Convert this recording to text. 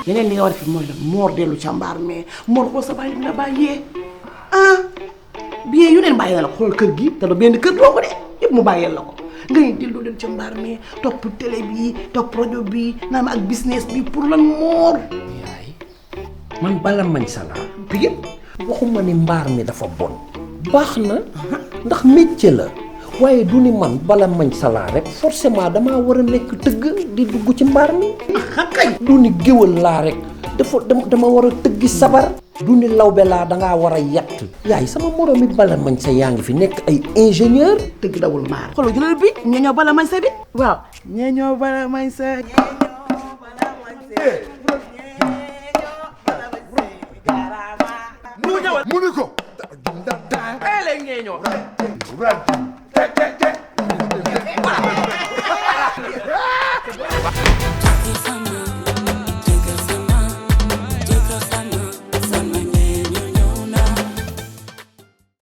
yeneen li nga war a fi mooy la Mor dellu ca mbaar mais Mor xool sa bàyyi dina bàyyee ah bien yu neen bàyyi na la ko xool kër gi te du benn kër doo ko de yëpp mu bàyyeel la ko ngay dellu leen ca mbaar mais topp télé bi topp rajo bi naan ak business bi pour lan Mor. yaay man Balamaïssa laa Pikine waxuma ni mbaar mi dafa bon baax na ndax métier la waaye du ni man Balamaïssa laa rek forcément damaa war a nekk tëgg di dugg ci mbaar mi. kay du ni géwël laa rek dama war a tëggi sabar. du ni lawbe laa dangaa war a yett. yaay sama moromi Balamaïssa yaa ngi fi nekk ay ingénieur. tëgg dawul maar. xoolal jëlal bi ñeeñoo Balamaïssa bi. waaw ñeeñoo Balamaïssa.